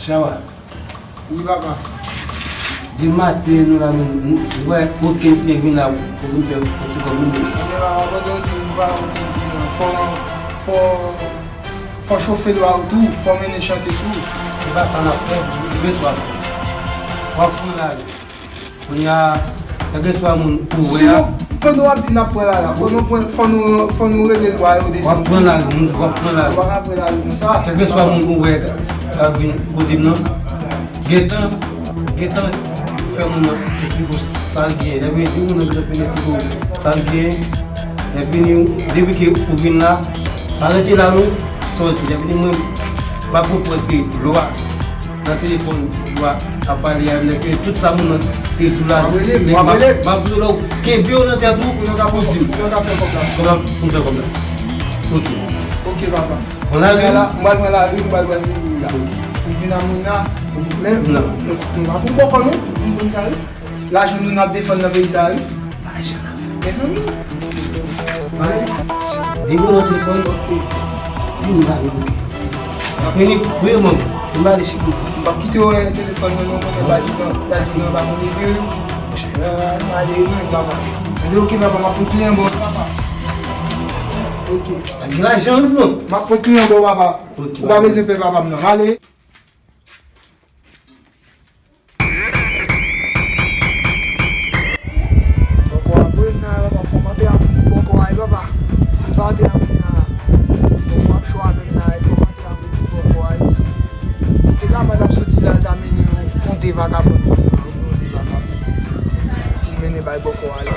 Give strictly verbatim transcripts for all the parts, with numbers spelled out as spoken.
Chawa. Wi, papa. Depi maten, nou la, nou, nou, nou wè okenn pye vin la pou vin fè yon ti kòb, nou menm. Ebyen, papa, pandan w di, ou pa, ou di, fò, fò, fò chofe lwa ou tou, fò mennen chante tou. Se pa sa n ap fè, nou rive swa. W ap pran lari. Kounye a, kèlkeswa moun ou wè a. Si nou, pandan w ap di n ap pran lari la, fò nou pran, fò nou, fò nou regle lwa yo deja. W ap pran lari, moun, w ap pran lari. Ou pa ka pran lari konsa. Kèlkeswa moun ou wè k ap vin kote m nan, gentan, gentan fè moun nan esplike w sa l gen. Lè vini, di moun nan gentan fin esplike w sa l gen. Lè vini, depi ke ou vin la, pa rete la non, sòti. Lè vini, mwen, m ap konprann ke lwa nan telefòn, lwa ap pale a, lè ke tout sa moun nan te di w la, m ap, m ap di w la, kenbe w nan tèt ou, pou di m. Pou m fè kòb la. Ok. Ok, papa. Mwen la, mwen la, mwen la, wi, mwen la, mwen la, wi, mwen la. Ou vin a moun la, men, non, nou pa pou bòkò, non, nou konn sa, wi. Lajan nou n ap defann nan peyi sa a, wi. Lajan n ap fè. Mezanmi. Depi w nan telefòn, di m la verite. Vini, vini, man. M ale chita. M p ap kite w wè telefòn nan, non, konnen Badji nan, Badji nan pa konn epi. M ale, wi, papa. Ebyen, ok, papa, m ap pran kliyan ba w, papa. Ok. Sa gen lajan, non? M ap pran kliyan ba w, papa. Ok, papa. Ou pa bezwen pè, papa m nan. M ale. Bòkò a vre, m nan, papa, fò m antre a moun bòkò a, papa. Si m pa antre a moun nan, bòkò ap cho avè m nan, fò m antre a moun bòkò a isi. Te ka mal ap soti la, ta mennen yon, yon de vakabon, yon de vakabon. Pou mennen bay bòkò a la.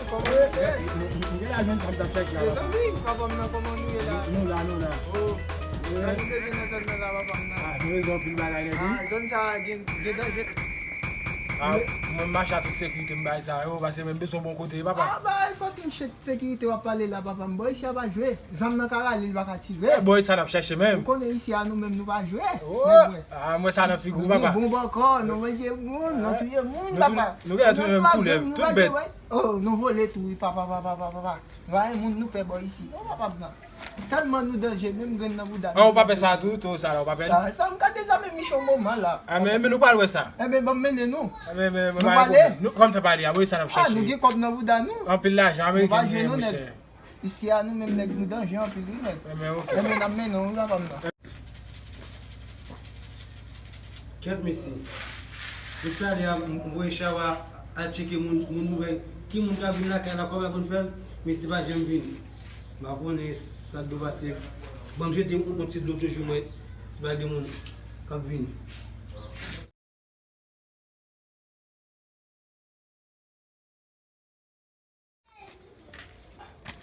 Mezanmi, kòman w rete? M gen la jwenn sa m t ap chèche a. Mezanmi, papa m nan, kòman nou ye la? Nou la, nou la. Oh. Sa nou bezwen nan zòn nan la, papa m nan? Ah, nou bezwen anpil bagay nèt, wi. Ah, zòn sa a gen, gen danje. Ah, mwen m mache a tout sekirite m bay sa yo, paske mwen m bezwen bon kote, papa. Ah, bay fucking shit, sekirite w ap pale la, papa m. Bò isi a pa jwe. Zam nan ka rale, l pa ka tire. Eh, bò, e sa n ap chèche menm. Ou konnen isi a nou menm nou pa jwe. Oh, nèg mwen. Ah, mwen sa nan figi w, papa. Nou gen bon bòkò, nou manje moun, nou touye moun, papa. Nou gen touye menm koulè, tout bèt. Oh, nou vole tou, wi, papa, papa, papa, papa. Nou pa gen moun nou pè bò isi. Non, papa m nan. Tèlman nou danje, menm grenn nan bouda nou. An, ou pa pè sa tou, tou sa la, ou pa pè l? Sa, sa, m ka dezame michon moman la. A, men, men nou pral wè sa. Enben, ban m mennen nou. A, men, men, nou pale. Nou, kòman fè pale, a, wi, sa n ap chèche. Ah, nou gen kòb nan bouda nou. Anpil lajan ameriken nou gen, monchè. Isi a, nou menm nèg, nou danje anpil, wi, nèg. Enben, ok. Enben, n ap mennen w, wi, papa m nan. Kèt mesye. Depi talè a, m, m voye Chawa al tcheke moun, moun nouvèl. Ki moun k ap vin lakay la, kòman l konn fè l? Mesye pa janm vini. M pa konnen sa k dwe pase. Ban m jete yon, yon ti dlo toujou, mwen, si pa gen moun k ap vini.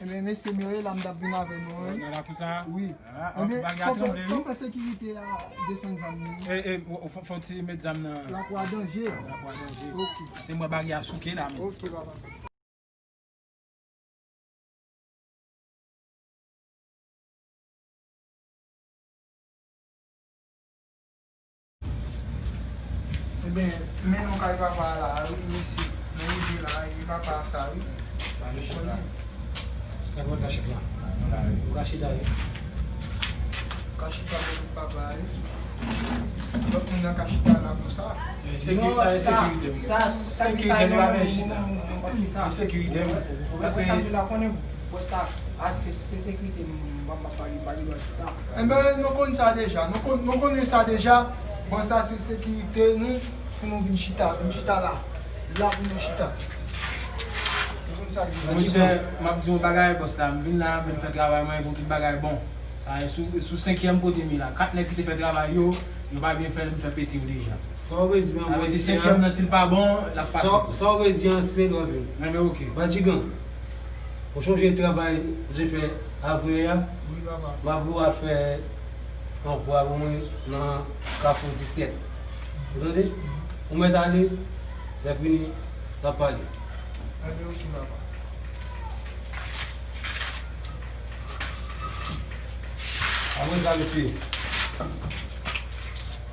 Ebyen, mesye m yo ye la, m t ap vin avè nou, wi. Nan lakou sa a? Wi. Ah, ebyen, bagay a tranble, wi. Fò fè sekirite a desann zam li. E, e, fò, fò ti met zam nan. Lakou a danje. Lakou a danje. Ok. Se mwen bagay a souke la, men. Ok, papa. Ebyen, men nou kay papa a la, wi, mesye. Nou rive la, e papa a sa, wi. Sa, mesye la. Sa k mwen ka chita? Ou ka chita, wi. Ou ka chita kote papa a, wi. Lòt moun nan ka chita la konsa. E sekirite, sa, e sekirite m. Sekirite m, pa menm chita. E sekirite m. Ou wè sa m di la, konnen bòs la, a, se, se sekirite m, m ap pale, m pa gen dwa chita. Enben, nou konn sa deja. Nou konn, nou konnen sa deja. Bòs la, se sekirite nou. Pou nou vin chita, vin chita la. La pou nou chita. Nou konn sa deja. Monchè, m ap di yon bagay, bòs la, m vin la, m vin fè travay mwen, gon tout bagay bon. Sa e sou, sou senkyèm kote m ye la. Kat nèg ki te fè travay yo, yo pa byen fè l, m fè pete yo deja. Sa w bezwen an, monchè. Sa vle di senkyèm nan, si l pa bon, l ap pase. Sa, sa w bezwen an, se lòd. Enben, ok. Badjigan, ou chonje travay ou te fè avanyè a? Wi, papa. M ap voye w al fè yon vwa pou mwen nan Kafou disèt. Ou tande? Ou mèt ale, lè fini, n ap pale. Enben, ok, papa. Apre sa, mesye.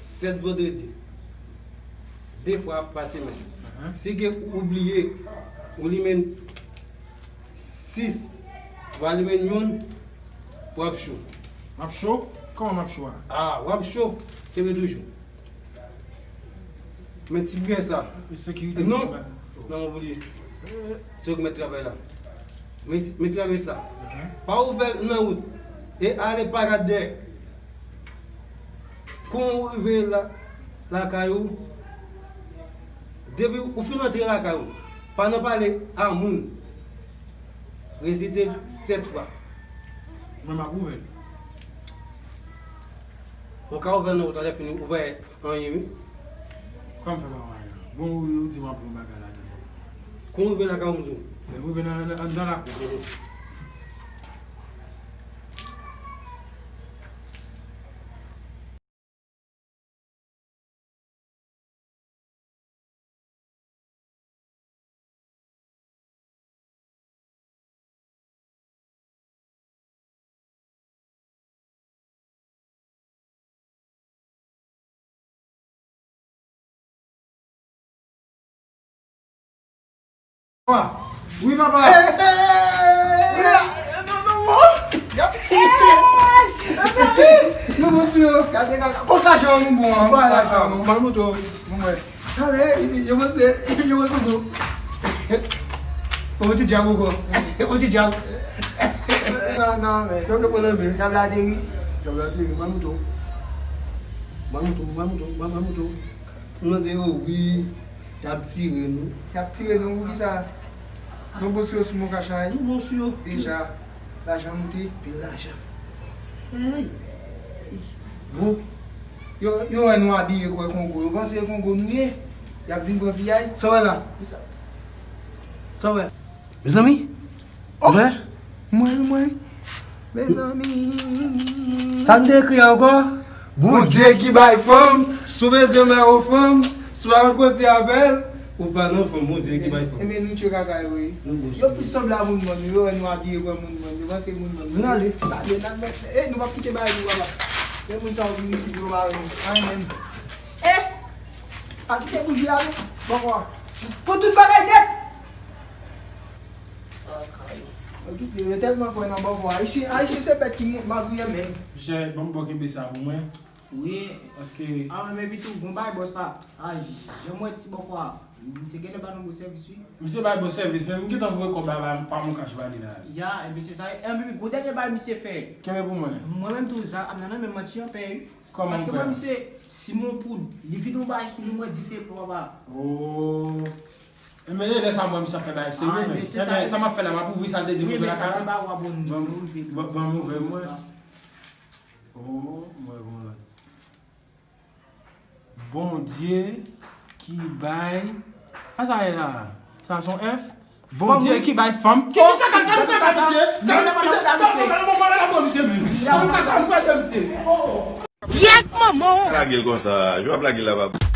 sèt vandredi. De fwa pa semèn. Si gen ou bliye, ou limen sis, w a limen youn, w ap cho. M ap cho? Kòman m ap cho a? Ah, w ap cho. Kenbe toujou. Men ti byen sa. Sekirite. Non. Non, mwen bliye. Se ou ki mèt travay la. Men ti, men ti byen sa. Pa ouvè l nan wout. E ale pa gad dèyè. Kon ou rive la, lakay ou, depi ou fin antre lakay ou, pa nan pale a moun. Resite l sèt fwa. Mwen m ap ouvè l. Ou ka ouvè l nan wout la, lè fini, ou pa wè anyen, wi. Kòman fè pa wè anyen? Bon, ou, ou di m ap yon bagay ladan. Kon ou rive lakay ou, m di w. Lè m rive nan, nan, nan lakou. Wi, papa. Non, non, non. Yo, bon, sou yo. Gade, gade. Kot lajan nou bon an? Ba lajan nou. Ban moto. Bon, mwen. Talè, yo panse, yo panse nou. Ou ti djab ou kò. Ou ti djab. Non, non, men. Yo ke pran nan men. Djab la ateri. Djab la ateri. Ban moto. Ban moto, ban moto, ban, ban moto. M mande yo, wi. Y ap tire nou. Y ap tire nou pou kisa? Nou bon sou yo sou Moncash la, wi. Nou bon sou yo. Deja, lajan moute. Pil lajan. Ey. Bon. Yo, yo wè nou abiye kwè Kongo. Yo panse e Kongo nou ye. Y ap vin pran piyay. Sa w wè la? Sa w wè? Mezanmi. Ou wè? Mwen, mwen. Mezanmi. Sa m te ekri ankò? Bondye ki bay fanm, si w bezwen mè ou fanm, si w pa konn koze avè l, ou pa nan fanm, Bondye ki bay fanm. Enben, nou tchwe kaka yo, wi. Yo plis sanble a moun mòn, yo wè nou abiye kwè moun mòn, yo panse moun mòn. Nou ale. N ale, n al mèt, e, nou p ap kite bagay nou, papa. Lè moun sa yo vin isit, yo pa wè nou. Anyen menm. E! Pa kite bouji a, non. Bòkò a. Pou tout bagay nèt. Yo kite, yo tèlman kwè nan bòkò a. Ayisyen, Ayisyen se bèt ki mou-, magouyen menm. Monchè, ban m bò kenbe sa pou mwen. Wi. Paske. A, men epi tou, bon bagay, bòs pa. A, jan m wè ti bòkò a. Misye genlè ba nou bon sèvis, wi. Misye bay bon sèvis, men m gentan voye kòb la pa, pa Moncash ba li la. Ya, enben se sa. Enben, gwo dènye bagay misye fè. Kenbe pou mwen. Mwen menm tou, zam nan nan men m, manti an pè, wi. Kòman w fè? Paske mwen, misye, si m on poud, li vide yon bagay sou li, mwen dife pran, papa. Oh. Enben, e lè sa m wè misye ap fè bagay serye, men. Enben, sa m ap fè la, m ap ouvri sa l te di m ouvri lakay la. Ban m ouvè mwen. Oh, mwen, mwen. Bondye ki bay. A sa ye la? Sa se yon F? Bondye ki bay fanm. Ki, ki kaka, kaka, kaka, misye? Kaka, misye, kaka, misye. Kaka, misye. Yèk manman w. Lage l konsa. Jan w ap lage l la, papa.